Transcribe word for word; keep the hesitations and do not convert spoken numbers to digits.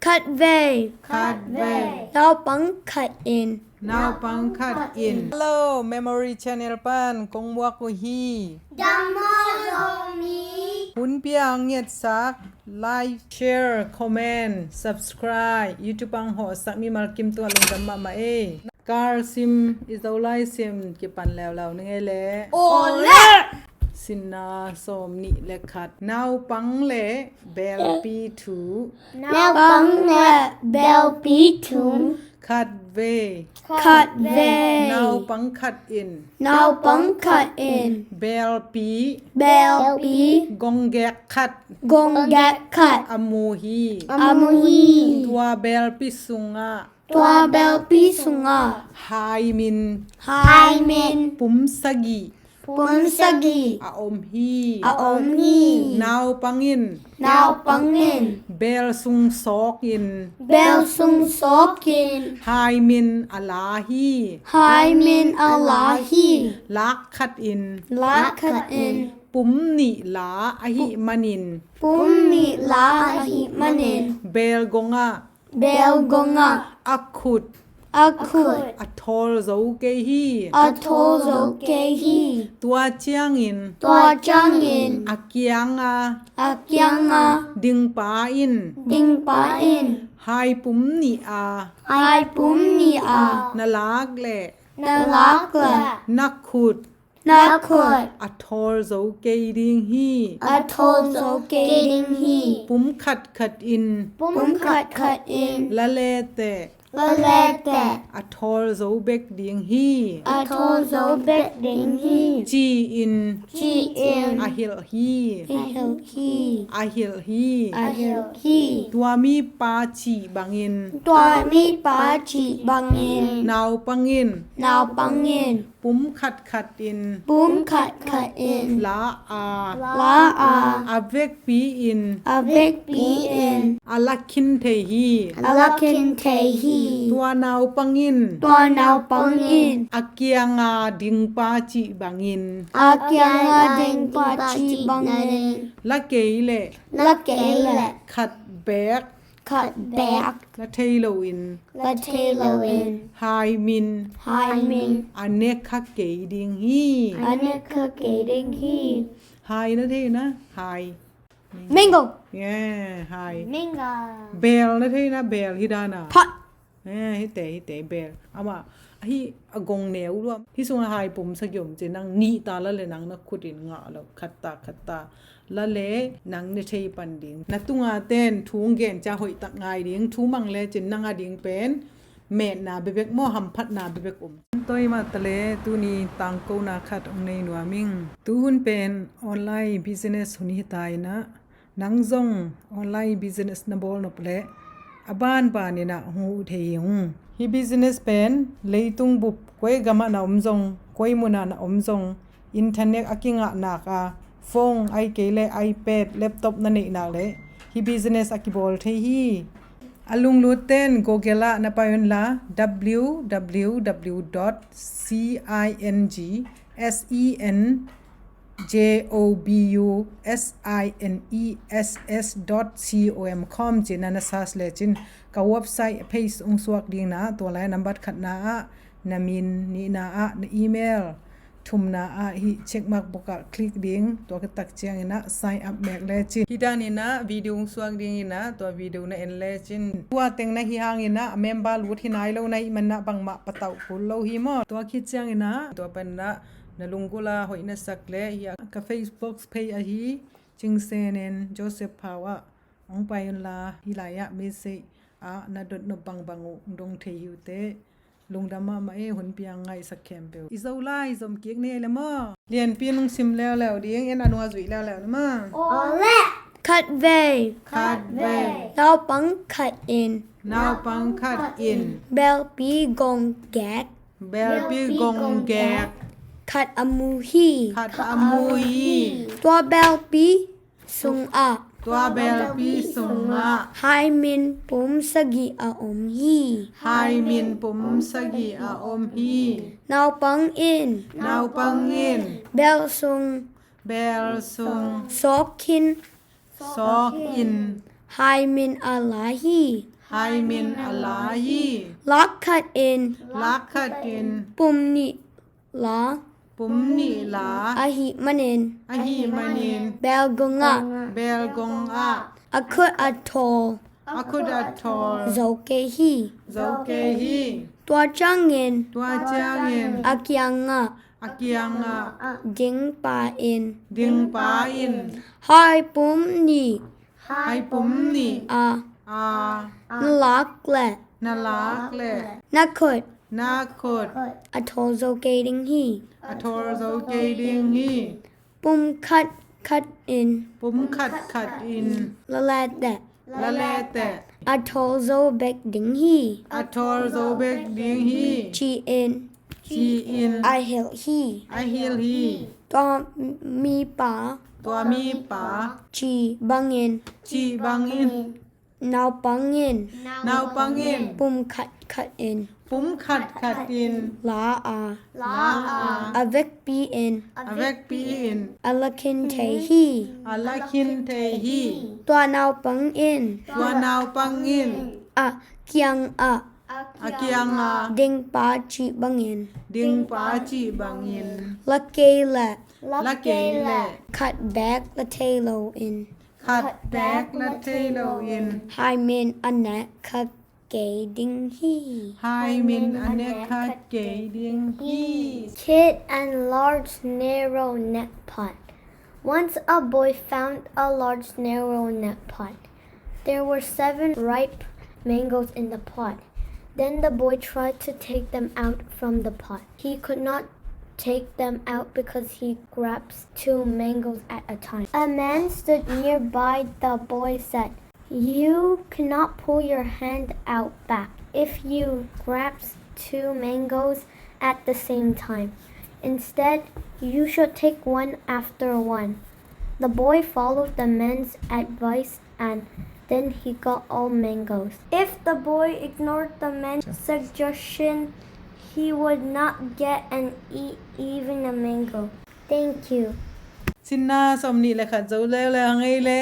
Khatvei. Khatvei. Naupang khat in. Naupang khat in. Hello, Memory Channel pan kong muak uh hi. Dammaw Zomi. Hun piang ngetsak, like, share, comment, subscribe, YouTube ang hawhsak mimal kim tungah lungdam mahmah ei. Kar sim, i Zolai sim kipan leuleu ning ei leh. Aw leh. Sinna sawm nih le khat. Naupang le belpi thu. Naupang le belpi thu. Khatvei. Khatvei. Naupang khat in. Naupang khat in. Belpi. Belpi. Gongek khat. Gongek khat. A mu hi. A mu hi. Tua belpi sungah. Tua belpi sungah. Haimin. Haimin. Pum sagih. Pum sagih. A om hi. A om hi. Naupang in. Naupang in. Bel sung sawk in. Bel sung sawk in. Haimin a la hi. Haimin a la hi. Lak khat in. Lak khat in. Pum nih la ahih manin. Pum nih la ahih manin. Bel gongah. Bel gongah. A khut. A khut. A thawl zo kei hi. A thawl zo kei hi. Tua ciangin. Tua ciangin. A kianga. A kianga. Dingpa in. Dingpa in. Hai pum nih a. Hai pum nih a. Na lak leh. Na lak leh. Na khut. Na khut. A thawl zo kei ding hi. A thawl zo kei ding hi. Pum khat khat in. Pum khat khat in. La leteh. La leteh. A thawl zo bek ding hi. A thawl zo bek ding hi. Ci-in. Ci-in. A hilh hi. A hilh hi. A hilh hi. A hilh hi. Tua mipa cih bangin. Tua mipa cih bangin. Naupang in. Naupang in. Pum khat khat in. Pum khat khat in. La a. La a. A vekpi in. A vekpi in. A la khin thei hi. A la khin thei hi. Tua naupang in. Tua naupang in. A kianga dingpa cih bangin. A kianga dingpa cih bangin. La kei leh. La kei leh. Khat beek. Khat beek. La thei loin. La thei loin. Haimin. Haimin. A ne kha kei ding hi. A ne kha kei ding hi. Hai na thei na. Hai. Mango. Yeah, hai. Mango. Bel na thei na, bel hi dan a. Pot. Eh, hite, hite, bel. Amah, ahi a gong neu lua. Hi sungah hai pum sagih om ci, nang nih ta la leh nang na khut in ngah lo. Khat ta, khat ta. La leh nang ne thei pan ding. Na tunga ten thu gen cia hoih tak ngai ding. Thu mang lecin nang a ding pen metna bebek maw, hamphatna bebek om. Tawi mah ta leh tuni tangkona khat hong nei nuam ing. Tuhun pen online business hun hi ta in ah, nang zong online business na bawl nop leh a banban in ah hong huh thei hi ung. Hih business pen leitung bup koi gam ah na om zong, koi mun ah na om zong, internet a kingah nak a, phone ahih kei leh iPad, laptop na neih nak leh hih business a kibawl thei hi. A lunglut ten Google ah na pai un la, W W W dot C I N G S E N J O B U S I N E S S dot com ci-in na search lecin ka website page hong suak ding in ah, tua lai nambat khatna ah na min, nihna ah na email, thumna ah hih check mark bawk ah click ding, tua khit tak ciangin ah sign up mek lecin. Hih dan in ah video hong suak ding in ah, tua video na en lecin. Tua teng na hih hangin ah member lut hi nai lo na hih manin ah bangmah patauh kul lo hi maw. Tua khit ciangin ah tua panin ah na lunggulh a hoih na sak leh hih ah ka Facebook page ahi Cing Sen En Joseph Phau ah hong pai un la, hih lai ah message ah na dot nop bangbang uh dong thei hi uh teh. Lungdam mahmah e, hun piang ngaihsak khempeuh. I Zolai zom kik ni ei le maw. Lianpi in hong sim leuleu ding, en a nung a zuih leuleu ni maw. Aw le. Khatvei. Khatvei. Naupang khat in. Naupang khat in. Belpi gong gek. Belpi gong gek. Khat a mu hi. Khat a mu hi. Tua belpi sungah. Tua belpi sungah. Haimin pum sagih a om hi. Haimin pum sagih a om hi. Naupang in. Naupang in. Bel sung. Bel sung. Sawk khin. Sawk in. Haimin a la hi. Haimin a la hi. Lak khat in, lak khat in, pum nih la, pum nih la, ahih manin, ahih manin, belgong ah, belgong ah, a khut a thawl, a khut a thawl, zo kei hi. Zo kei hi. Tua ciangin, tua ciangin, a kiangah, a kiangah, dingpa in, dingpa in, hai pum nih, hai pum nih, a, a, na lak leh, na lak leh, na khut, na khut, a thawl zo kei ding hi. A thawl zo kei ding hi. Pum khat khat in, pum khat khat in, la lehteh, la lehteh, a thawl zo bek ding hi. A thawl zo bek ding hi. Ci-in, ci-in, a hilh hi. A hilh hi. Tua mipa, tua mipa, cih bangin, cih bangin, naupang in, naupang in, pum khat khat in, pum khat khat in, la a, la a, a vekpi in, a vekpi in, a la khin thei hi. A la khin thei hi. Tua naupang in, tua naupang in, a kiangah, a kiangah, dingpa cih bangin, dingpa cih bangin, la kei leh, la kei leh, khat beek la thei loin, khat beek la thei loin, haimin a nek kha kei ding hi. Haimin a nek kha kei ding hi. Kid and large narrow neck pot. Once a boy found a large narrow neck pot. There were seven ripe mangoes in the pot. Then the boy tried to take them out from the pot. He could not take them out because he grabs two mangoes at a time. A man stood nearby. The boy said, "You cannot pull your hand out back if you grasp two mangoes at the same time. Instead, you should take one after one." The boy followed the man's advice and then he got all mangoes. If the boy ignored the man's suggestion, he would not get and eat even a mango. Thank you. Sinna sawmnih le khat zo leuleu hang ei le.